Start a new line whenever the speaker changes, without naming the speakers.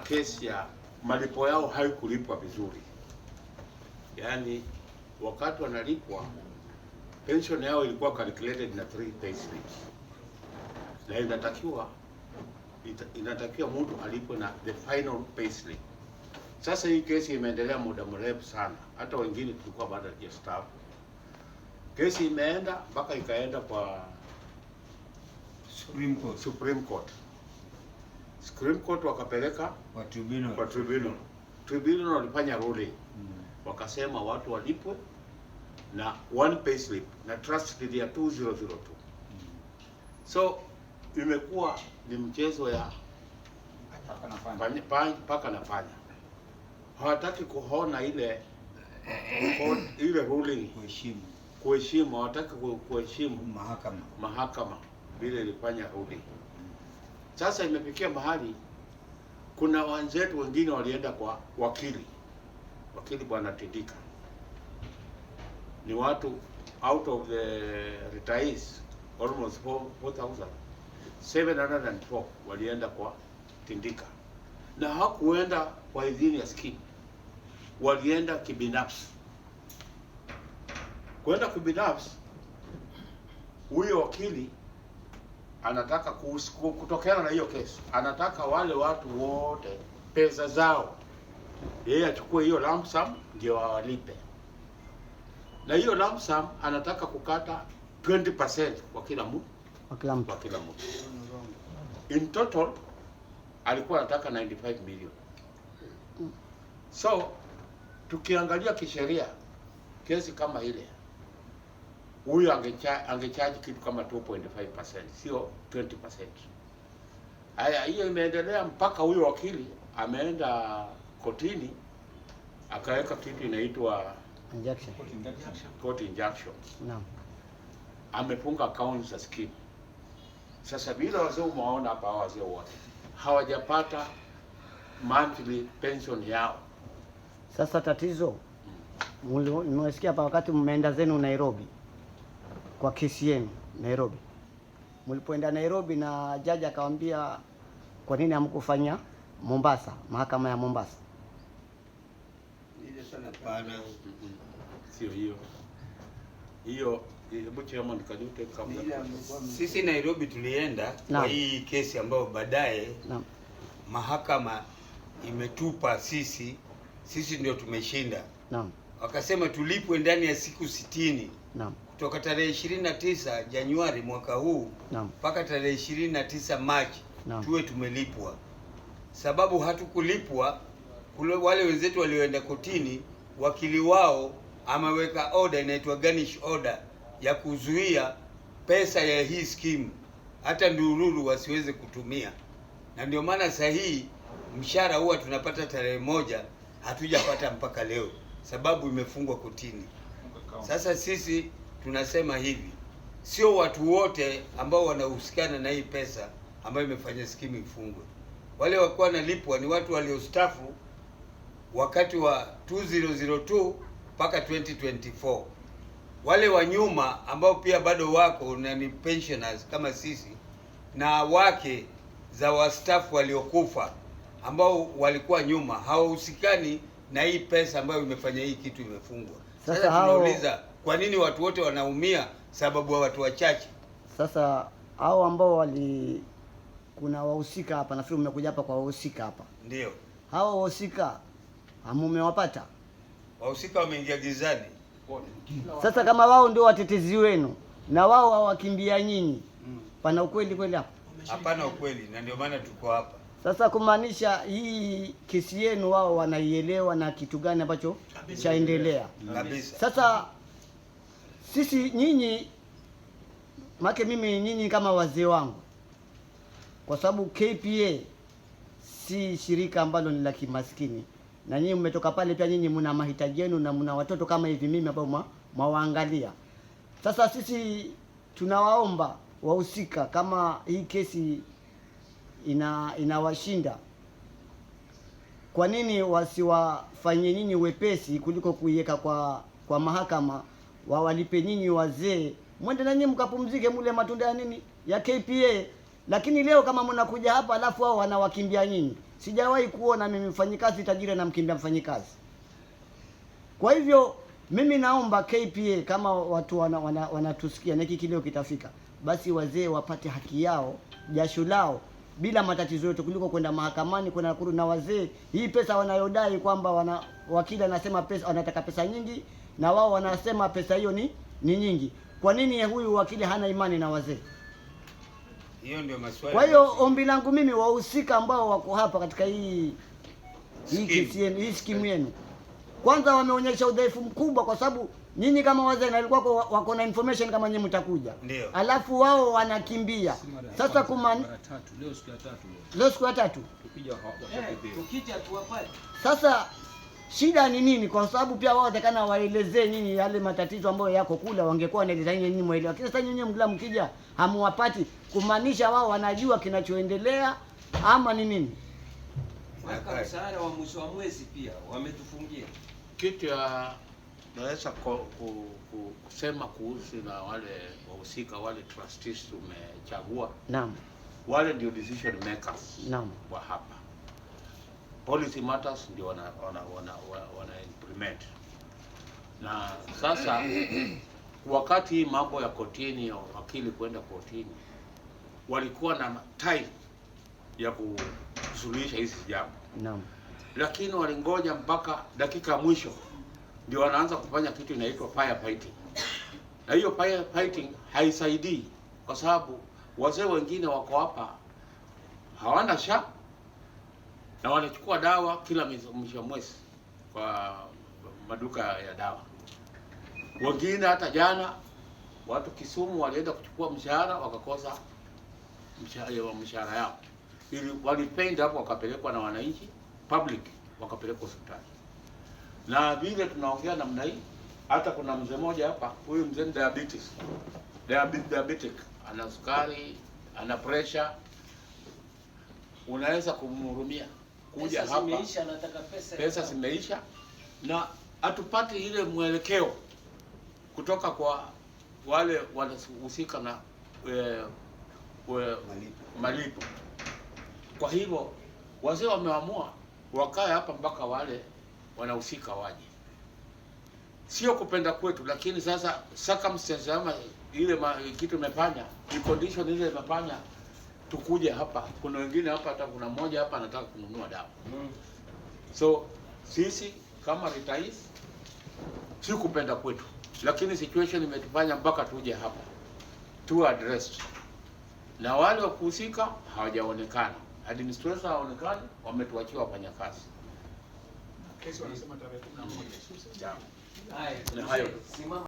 Kesi ya malipo yao haikulipwa vizuri, yaani wakati wanalipwa pension yao ilikuwa calculated na 3 pay slips, na inatakiwa mtu alipwe na the final pay slip. Sasa hii kesi imeendelea muda mrefu sana, hata wengine tulikuwa bado hatujastaafu. Kesi imeenda mpaka ikaenda kwa
Supreme Court.
Supreme Court. Supreme Court wakapeleka
Kwa tribunal.
Kwa tribunal. Tribunal walifanya ruling, wakasema watu walipwe na one pay slip na trust deed ya 2002. So imekuwa ni mchezo ya
Paka na panya.
Paka na panya. Hawataki kuona ile court, ile ruling.
Kuheshimu.
Kuheshimu, hawataki kuheshimu
mahakama.
Mahakama vile ilifanya ruling. Sasa imefikia mahali kuna wenzetu wengine walienda kwa wakili, wakili bwana Tindika, ni watu out of the retirees almost 4,704 walienda kwa Tindika, na hawakuenda kwa idhini ya scheme, walienda kibinafsi. Kwenda kibinafsi, huyo wakili anataka kutokana na hiyo kesi, anataka wale watu wote pesa zao yeye achukue hiyo lump sum ndio awalipe, na hiyo lump sum anataka kukata 20% kwa kila mtu,
kwa kila mtu.
Kwa kila mtu. In total alikuwa anataka 95 million. So tukiangalia kisheria kesi kama ile, huyu angecharge kitu kama 2.5%, sio 20%. Haya, hiyo imeendelea mpaka huyo wakili ameenda kotini akaweka kitu inaitwa
Injunction.
Court injunction.
Naam.
Amefunga accounts za scheme. Sasa vile wazee umewaona hapa, hawa wazee wote hawajapata monthly pension yao.
Sasa tatizo nimesikia hapa wakati mmeenda zenu Nairobi kwa kesi yenu Nairobi, mlipoenda Nairobi na jaji akawambia kwa nini hamkufanya Mombasa, mahakama ya Mombasa?
Hapana.
Sio hiyo hiyo. Hebu chairman, can you take up that question?
Sisi Nairobi tulienda kwa hii kesi ambayo baadaye mahakama imetupa sisi, sisi ndio tumeshinda. Wakasema tulipwe ndani ya siku 60 kutoka tarehe 29 Januari mwaka huu mpaka tarehe 29 Machi tuwe tumelipwa. Sababu hatukulipwa, kule wale wenzetu walioenda kotini, wakili wao ameweka order inaitwa garnish order ya kuzuia pesa ya hii scheme hata ndururu wasiweze kutumia, na ndio maana saa hii mshahara huwa tunapata tarehe 1, hatujapata mpaka leo, sababu imefungwa kotini. Sasa sisi tunasema hivi, sio watu wote ambao wanahusikana na hii pesa ambayo imefanya skimu ifungwe. Wale wakuwa wanalipwa ni watu waliostaafu wakati wa 2002 mpaka 2024. Wale wa nyuma ambao pia bado wako na ni pensioners kama sisi na wake za wastaafu waliokufa ambao walikuwa nyuma hawahusikani na hii pesa ambayo imefanya hii kitu imefungwa.
Sasa
Sasa tunauliza kwa nini watu wote wanaumia sababu wa watu wachache?
Sasa hao ambao wali kuna wahusika hapa, nafikiri mmekuja hapa kwa wahusika hapa.
Ndio.
Hao wahusika hamumewapata?
Wahusika wameingia gizani.
Sasa kama wao ndio watetezi wenu na wao hawakimbia nyinyi, pana ukweli kweli hapo?
Hapana ukweli, na ndio maana tuko hapa.
Sasa kumaanisha hii kesi yenu wao wanaielewa na kitu gani ambacho chaendelea.
Kabisa.
Sasa sisi nyinyi, make mimi nyinyi kama wazee wangu, kwa sababu KPA si shirika ambalo ni la kimaskini, na nyinyi mmetoka pale pia, nyinyi mna mahitaji yenu na mna watoto kama hivi mimi ambao mwawaangalia. Sasa sisi tunawaomba wahusika, kama hii kesi inawashinda, kwa nini wasiwafanyie nyinyi wepesi kuliko kuiweka kwa mahakama, wawalipe nyinyi wazee, mwende na nyinyi mkapumzike mule matunda ya nini ya KPA. Lakini leo kama mnakuja hapa alafu wao wanawakimbia nyinyi, Sijawahi kuona mimi mfanyikazi tajiri anamkimbia mfanyikazi. Kwa hivyo mimi naomba KPA kama watu wanatusikia na hiki kilio kitafika, basi wazee wapate haki yao, jasho lao bila matatizo yote, kuliko kwenda mahakamani kwenda Nakuru. Na wazee hii pesa wanayodai kwamba wakili anasema pesa, wanataka pesa nyingi, na wao wanasema pesa hiyo ni nyingi. Kwa nini huyu wakili hana imani na wazee?
Hiyo ndio maswali.
Kwa hiyo ombi langu mimi, wahusika ambao wako hapa katika hii
Scheme.
kesi yenu, hii skimu yenu, kwanza wameonyesha udhaifu mkubwa, kwa sababu nyinyi kama wazee na ilikuwa wako na information kama nyinyi mtakuja,
Ndio.
alafu wao wanakimbia. Sasa
mara tatu leo, siku ya tatu leo.
Leo siku ya tatu
Tukija washakidhia.
Tukija tuwapate.
Sasa shida ni nini? Kwa sababu pia wao watakana waelezee nyinyi yale matatizo ambayo yako kule, wangekuwa wanaeleza nyinyi, nyinyi mwelewa. Lakini sasa nyinyi mgla mkija hamuwapati, kumaanisha wao wanajua kinachoendelea ama ni nini?
Mpaka mshahara wa mwisho wa mwezi pia wametufungia.
Kitu ya naweza kusema kuhusu na wale wahusika wale trustees tumechagua,
Naam,
wale ndio decision makers
naam,
wa hapa. Policy matters ndio wana implement. Na sasa wakati hii mambo ya kotini ya wakili kwenda kotini, walikuwa na time ya kusuluhisha hizi jambo,
naam,
lakini walingoja mpaka dakika ya mwisho ndio wanaanza kufanya kitu inaitwa firefighting, na hiyo firefighting haisaidii kwa sababu wazee wengine wako hapa hawana SHA na wanachukua dawa kila mwisho wa mwezi kwa maduka ya dawa. Wengine hata jana watu Kisumu walienda kuchukua mshahara wakakosa mshahara yao, ili walipenda hapo, wakapelekwa na wananchi public, wakapelekwa hospitali. Na vile tunaongea namna hii, hata kuna mzee mmoja hapa, huyu mzee ni diabetes, diabetic, ana sukari, ana pressure, unaweza kumhurumia kuja
Pesa
hapa
zimeisha, anataka pesa.
pesa zimeisha na hatupati ile mwelekeo kutoka kwa wale wanahusika na malipo. Kwa hivyo wazee wameamua wakae hapa mpaka wale wanahusika waje, sio kupenda kwetu, lakini sasa circumstance ama ile kitu imefanya, ni condition ile imefanya tukuje hapa. Kuna wengine hapa, hata kuna mmoja hapa anataka kununua dawa. So sisi kama retirees si kupenda kwetu, lakini situation imetufanya mpaka tuje hapa tu address, na wale wa kuhusika hawajaonekana, administrator hawaonekani, wametuachia wafanyakazi.
Kesi wanasema tarehe 11.
Haya,
Na hayo.
simama.